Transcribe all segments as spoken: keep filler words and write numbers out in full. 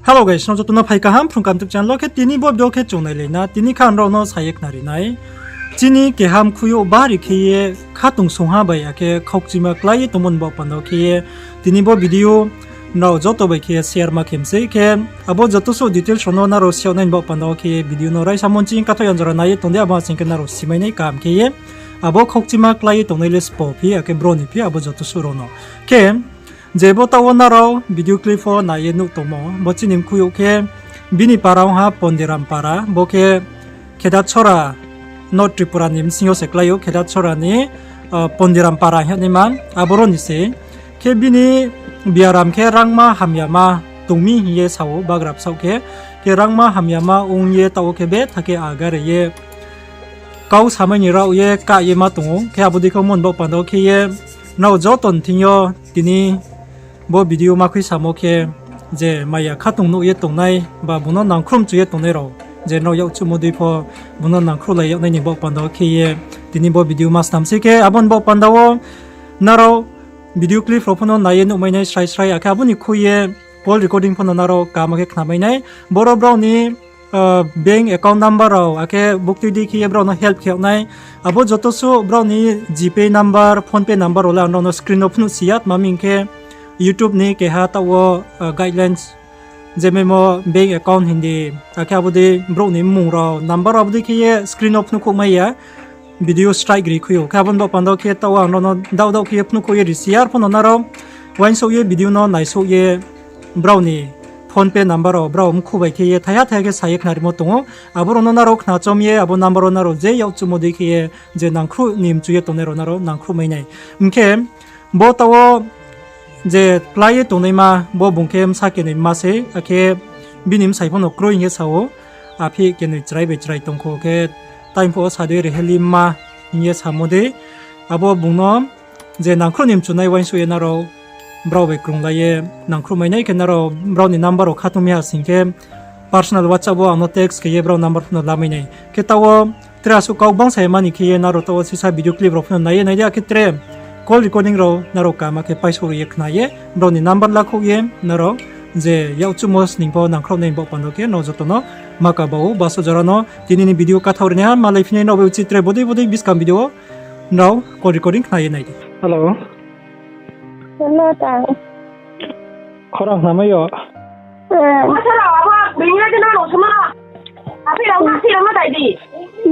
Hello guys, nrao joto no phai kaham Phrung Kaham YouTube channel wo. Khe tini bo video khe chung nailai na, tini kha nrao no sa ye khnari nai. Chini keha mkhui yo bari khe ye khatungsungha bai akhe khaukchima klái ye tongmo ni baoh panda wo khe ye tini bo video nrao joto bai khe ye share ma khe mi sei. Khe abo joto suh details rao no nrao si yag nai ni baoh panda wo khe ye video no raisa monching kathoh yang jora nai ye tong di, abo asing khe nrao simai nai kaham khe ye. Abo khaukchima klái ye tongnai le sbo phi, akhe bro ni phi, abo joto suh rao no. Khe je bo taoh wo nrao video clip wo nai ye nuh tongmo, bo chini mkhui yo khe bini para ong ha Pondiram para, bo khe Khedatsora, North Tripura ni bsing yo se klái ou, Khedatsora ni, ah, Pondiram para hing yag naima, aboro ni se. Khe bini biaram khe rangma hamyama tong mi hing ye sa ou, bagra bsaoh khe. Khe rangma hamyama ong ye taoh wo khe betha khe agare ye kau samai ni rao ye kah ye ma tong ou. Khe abo dei khe mo ni baoh panda wo khe ye nrao joto ni thing yo tini bo video ma khui samo khe, je maya khatung nuh ye tongnai ba bung no nangkhruh mchu ye tongnai rao, je nrao yakchuhmo dei pho bung no nangkhruhlai yag nai ni baoh panda wo khe ye tini bo video ma snam sei. Khe abo ni baoh panda wo nrao video clip rao pho no nai ye nuhmai nai srai srai, akhe abo ni khui ye call recording pho no nrao kaham khe khnamai nai. Boro brao ni, ah, bank account number rao, akhe buktui dei khe ye brao no help khe yag nai. Abo joto suh brao ni GPay number, PhonePe number rao le ang nrao no screen wo phnuh si ya, tma hing khe YouTube ni keha taoh wo, ah, guidelines, je memo bank account hing di, akhe abo dei brouh ni mmung rao, number rao abo dei khe ye screen wo phnuhkhouh mai ya, video strike ri khui ou. Khe abo ni baoh panda wo khe taoh wo ang nrao no daoh daoh khe ye phnuhkhouh ye ri si ya, arphuh no nrao uaingsouh ye video no naisouh ye brao ni PhonePe number rao brao mkhu bai khe ye thaiha thaiha khe sa ye khnarimo tong ou. Abo rao no nrao khnachom ye abo number wo nrao je yakchuhmo dei khe ye je nangkhruh ni mchu ye tongnai rao nrao nangkhruh mai nai. Hing khe bo taoh wo je klái ye tongnaima, bo bung khe bsa kenoima sei, akhe bini bsai pho no kroi hing ye sa ou, aphih kenoi chrai bai chrai tong kho khe, time pho sa dei reheli mma hing ye samo dei, abo bung no je nangkhruh ni mchunai uaingsouh ye nrao brao bai krunglai ye nangkhruh mai nai khe nrao brao ni number rao khatung mi ha sing khe personal WhatsApp wo ang no text khe ye brao number pho no lamai nai. Khe taoh wo tre asuh kau bangsa ye mani khe ye nrao taoh wo sisa video clip rao pho no nai ye nai di, akhe tre call recording rao nrao kaham khe paisouh ri ye khna ye, brao ni number lakhouh ye nrao je yakchuhmo sning pho nangkhruh nai baoh panda wo khe nrao joto no ma kaba ou. Baso jora no tini ni video kathaoh ri nai ha, malaiphi nai nrao bai uchih tre bodei bodei buskang video wo nrao call recording khna ye nai di. Hello. Hello, ta. Khorang khnamai yo. Eh.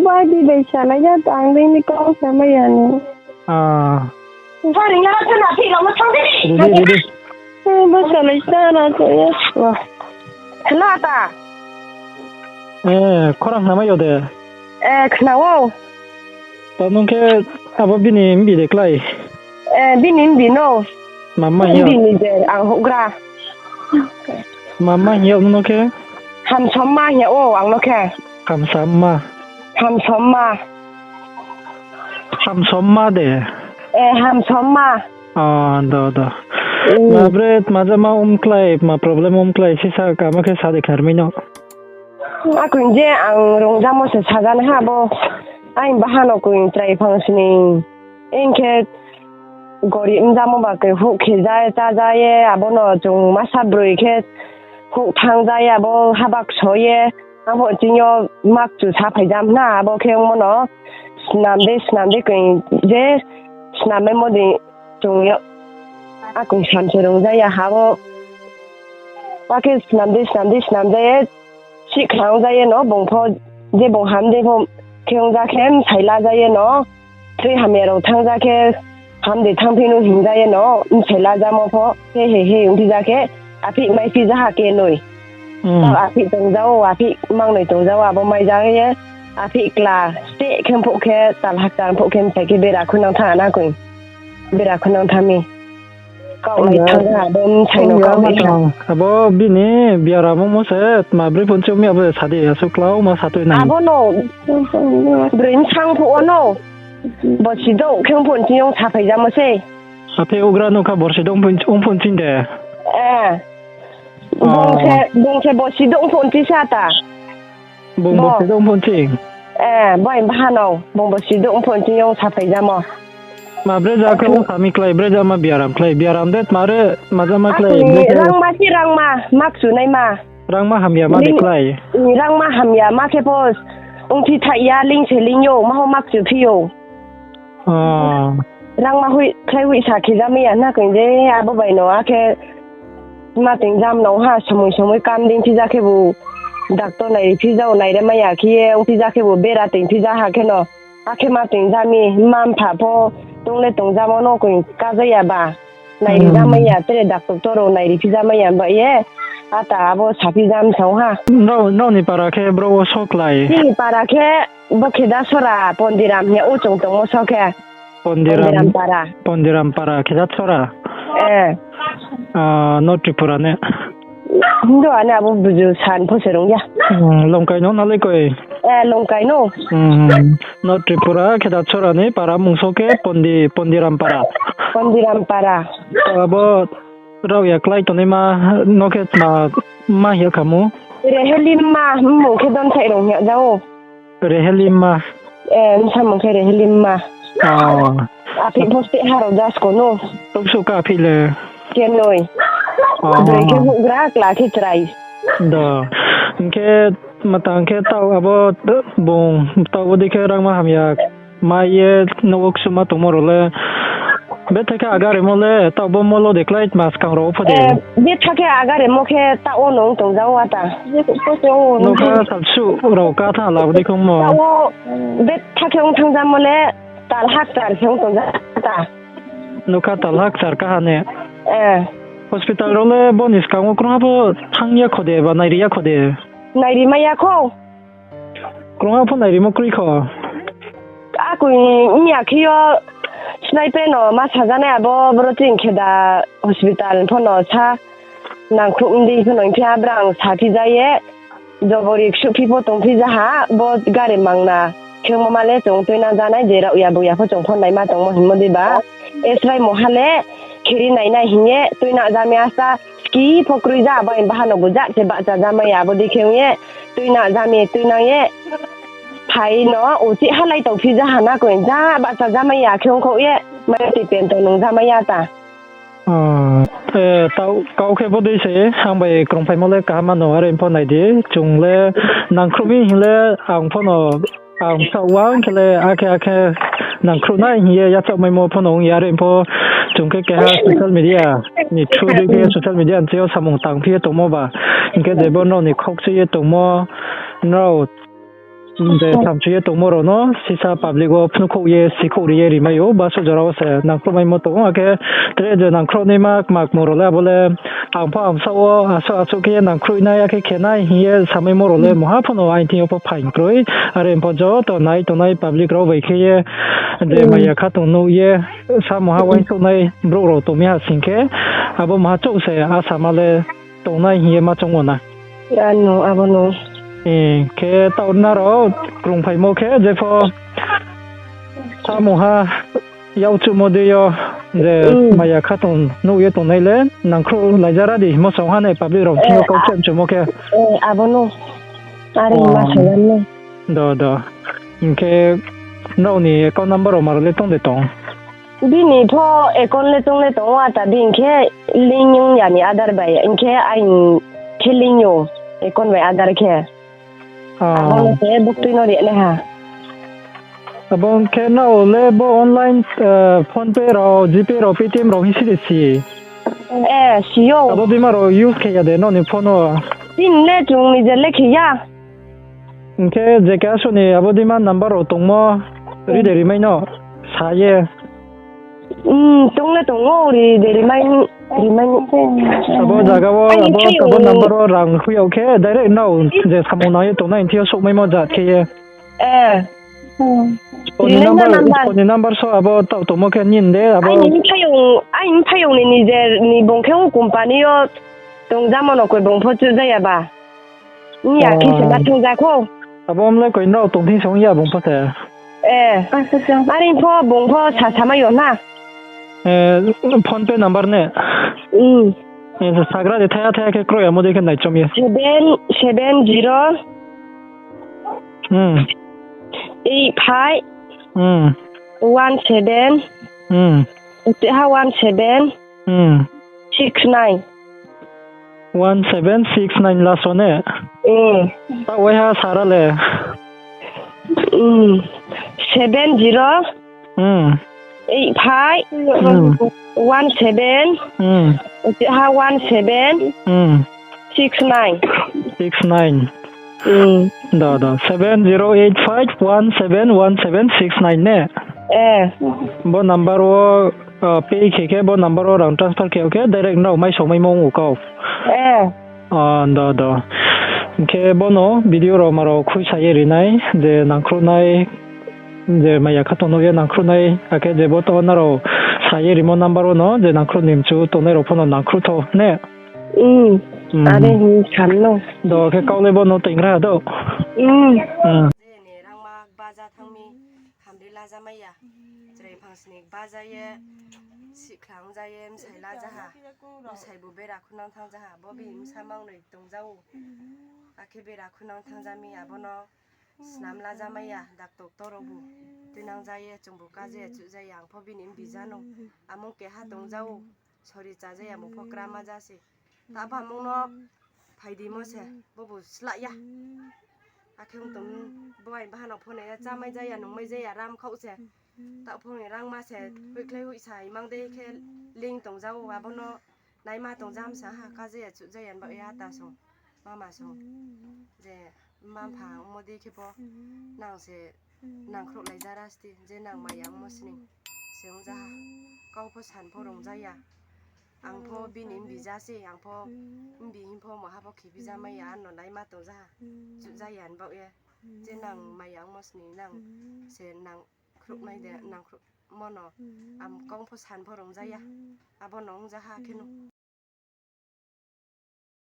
Bai di bai salai ya, ta ang dei ni kau samai ya ni. Ah. Ready, ready. Eh, bo salai sa na ko ya. Hello, ta. Eh, khorang khnamai yo de. Eh, khna ou. Ta nung khe abo bini mbi de klái? Eh, bini mbi no. Mama hing ya? Bini de ang houhgra. Mama hing ya nung no khe? Hamsomma hing ya ou ang no khe. Hamsamma. Hamsomma. Hamsomma de? Eh, Hamsomma. Ah, do, do. Ma bre, tma jama om klái, tma problem om klái, sisa kaham khe sa de khnarmai no. Akoi je ang rungjamo se sajanaiha bo. Aini bahan no koi chrai phang sini. Hing khe gorib wngjamo ba khe houh khe ja, chá ja ye, abo no chung masa broi khe houh thanng ja ye, abo haba kso ye, abo chini yo makchu sa phaijam na, abo khe ongmo no snam de, snam de koi je snam maimo de chung yo. Akoi sam se rung ja ya ha bo. Akhe snam de, snam de, snam ja ye, sihkhla ong ja ye no, bung pho, je bung ham de pho, khe ong ja khe, bsai la ja ye no, tre hamya rao thanng ja khe, ham de thanngphi nu hing ja ye no, bsai la jamo pho, he he he ongphi ja khe, aphih maiphi ja ha kenoi. Tao aphih tong ja ou, aphih mangnoi tong ja ou, abo mai ja ye, aphih kla, steh khe phuh khe, tal hakchar phuh khe, bsai khe bera khunang thanng na koi. Bera khunang thanng mi. Kaoh lai thanng ha, abo bsai no kaoh lai ha. Abo bini biaram ongmo se, tma broi pho chumi abo sa di, asuh klau ma sa toi nai. Abo no, broi bsang phuh wo no. Bosi douh khe ong phuh chini yo saphai jamo se. Aphe ugra no kha borsi douh ong phuh chini de. Eh. Bung se, bung se bosi douh ong phuh chini sa ta. Bung bosi douh ong phuh chini. Eh, bo bahanao, bung bosi douh ong phuh chini yo saphai jamo. Ma bre ja khe ong sami klái, bre ja ma biaram klái, biaram de tma re, ma ja ma klái, rangma si rangma, makchu naima. Rangma hamya ma de klái. Rangma hamya ma khe pho ongphi thaih ya, ling se ling yo, ma ho ma kchu phi yo. Ah. Rangma hoih, khlai hoih sa khe ja mai ya na koi de, abo bai no akhe ma ting jam no ha, somoi somoi kam dei phi ja khe bo, doctor nai ri phi ja, nai re mai ya khe ye, ongphi ja khe bo bera ting phi ja ha khe no. Akhe ma ting ja mi, mma mpha pho tong le tong ja mo no koi ka ja ya ba. Nai ri ja mai ya, tere doctor rao nai ri phi ja mai ya ba ye. Ata abo sa phi ja mi sa ha. Nrao, nrao ni para khe bro wo so klái? Chini para khe bo Khedasora, Pondiram hing ye o chung tongmo so khe. Pondiram. Pondiram para. Pondiram para, Khedasora. Eh. Ah, North Tripura ne. Hindu ane abo buju san pho se rung ya. Hmm, Longkai no na le koi? Eh, Longkai no. Hmm, North Tripura, Khedasora ni para mung so khe Pondi, Pondiram para. Pondiram para. To abo rao ya klái tongnaima no khe ma, ma hing ya kha mo? Rehelimma, mmung khe Donthai rung hing ya ja o. Rehelimma. Eh, bsa mung khe Rehelimma. Oh. Aphi pho ste ha rao ja sko no. Tuk su ka aphi le. Kenoi. Oh. Broi khe houhgra, kla khe chrai. Do. Hing khe matang khe taoh abo bung taoh bo dei khe rangma hamya ma ye nouh wo ksuma tongmo rao le. Betha khe aga rimo le taoh bo mol wo de klái ma skang rao pho de. Eh, betha khe aga rimo khe taoh wo nung tong ja o ata. Nokha salsuh rao ka tha la bo dei khongmo. Taoh wo betha khe ong thanng ja mo le tal hakchar khe ong tong ja ta. Nokha tal hakchar kaha ne. Eh. Hospital rao le bo ni skang wo krungha pho thanng ya kho de ba nai ri ya kho de. Nai ri mai ya kho. Krungha pho nai rimo kroi kho. Akoi miya khe yo snaipe no ma sajanai abo boro chini Kheda hospital pho no sa nangkhruh mdi pho no hing khe abrang sa phi ja ye. Jobori ksuh phi pho tong phi ja ha, bo gari mangna khemo ma le chung tuina janai je rao ya bo ya pho chung pho naima tongmo hingmo dei ba. Esrai moha le kheri nainai hing ye tuina ja mi asa ski pho kroi ja, abo baha no bo jat se bahcha ja mai ya, abo dei khe ong ye tuina ja mi tuinang ye phai no uchih halai tong phi ja ha na koi ja bahcha ja mai ya khe ongkhouh ye mai tei pen tong nung ja mai ya ta. Ah, eh, taoh kau khe bo dei se, ang bai krungphaimo le kaham no, are pho nai di, chung le nangkhruh mi hing le ang pho no, ang saoh wang khe le akhe akhe nangkhruh nai hing ye yachaoh maimo pho no ong ya, are pho chung khe keha social media ni through dei khe social media ni thing yo samung tang phi ye tongmo ba, hing khe je bo nrao ni khoukchui ye tongmo, nrao je samchu ye tongmo rao no sisa public wo phnuhkhouh ye sikhouh ri ye rimai ou, basuh jora wo se nangkhruh maimo tong ou, akhe tre je nangkhruh naima kma kmung rao le abo le ang pho ang saoh wo asuh asuh khe ye nangkhruh nai akhe khe nai hing ye samaimo rao le mungha pho no aini thing yo pho phaing kroi, are pho joto nai tongnai public rao bai khe ye je maya kha tong nuh ye sa mungha uaingsouhnai brouh rao tong mi ha sing khe abo mungha chouh se asama le tongnai hing ye ma choung ou na. Ano, abo no. Khe taoh nrao krungphaimo khe jepho samungha yakchuhmo dei yo je maya kha tong nuh ye tongnai le nangkhruh laija ra di hingmo song ha nai public rao thing yo kau chemchumo khe. Abo no. Are ma sa ya no. Do, do. Hing khe nrao ni account number rao ma rao le tong de tong? Bini pho account le tong le tong ou, ata bini khe link ong ya ni Aadhaar bai, hing khe aini khe link yo, account bai Aadhaar khe. Abo no se buktui no ri nai ha. Abo khe nrao le bo online, PhonePe rao, GPay rao, Paytm rao hing si de si? Eh, si ou. Abo bima rao use khe ya de nrao ni phone wo? Bini le chung ni je le khe ya. Hing khe je keha suh ni abo deima number rao tongmo, ri de rimai no, sa ye. Tong le tong ou, ri de rimai, rimai. Abo zaga wo, abo, abo number wo rang hoih yag khe direct nrao je samung nang ye tongnai thing yo souhmaimo jat khe ye. Phone ni number so abo taoh tongmo khe nini de abo. Aini mphaiyong ni nijer ni bung khe o company yo tongjamo no koi bung pho chuhja ya ba. Ong ya khe se ma thungja kho. Abo mle koi nrao tong thing se ong ya bung pho se. Are pho bung pho sa samai yo na. PhonePe number ne? Sagra de thaya thaya khe kroi amo dei khe naichom ye. Seven seven zero, eight five, one seven, ha one seven, six nine. One seven six nine last wo ne? Hmm. Taoh waiha sara le? Hmm. Seven zero Hmm. eight five Hmm. one seven Hmm. ha one seven Hmm. six nine. Six nine. Hmm. Da, da. Seven zero eight five one seven one seven six nine ne? Eh. Bo number wo, ah, pay khe khe bo number wo rang transfer khe, okay, direct nrao mai songmaimo ong ou kau. Eh. Ah, da, da. Hing khe bono video rao ma rao khuisa ye ri nai, je nangkhruh nai, je maya kha tong no ye nangkhruh nai, akhe je bo to nrao sa ye rimo number wo no, je nangkhruh ni mchu tongnai rao pho no nangkhruh tho, ne? Hmm. Hmm. Are hing san no. Do khe kau le bono tenggra do. Hmm. Hmm. Je ni rangma baja thanng mi, hamri laja mai ya. Chrai phang sni baja ye, sihkhlang ja ye, bsai laja ha. Bsai bu bera khunang thanng ja ha. Bo bini bsa mang noi tong ja ou. Akhe bera khunang thanng ja mi, abo no snam laja mai ya, doctor rao bu. Tuinang ja ye, chung bu kaje chuh ja ye, ang pho bini mbi ja no. Amung keha tong ja ou. Sori cha ja ya, mung pho kra ma ja se. Ta bamung no phai di mo se, bo bu slah ya. Akhe ong tong, bo aini bahanao pho nai ya, chámai ja ya, nungmai ja ya, ram khaoh se. Taoh pho ni rangma se, hoihkhlai hoihsa imang dei khe ling tong ja ou, abo no naima tong ja msa ha, ka ja ya, chuh ja ya, nbaoh ya ta song, mama song. Je mma-mpha ongmo dei khe pho, nang se nangkhruh lai ja ra sti, je nang maya ongmo sning se ong ja ha. Kau pho san pho rung ja ya. Ang pho bini mbi ja se, ang pho mbi hing pho maha pho khibi ja mai ya, ano naima tong ja ha. Chuh ja ya nbaoh ye. Je nang maya ongmo sning nang se nang khruh mai de, nang khruh mo no. Am kau pho san pho rung ja ya. Abo no ong ja ha khe no.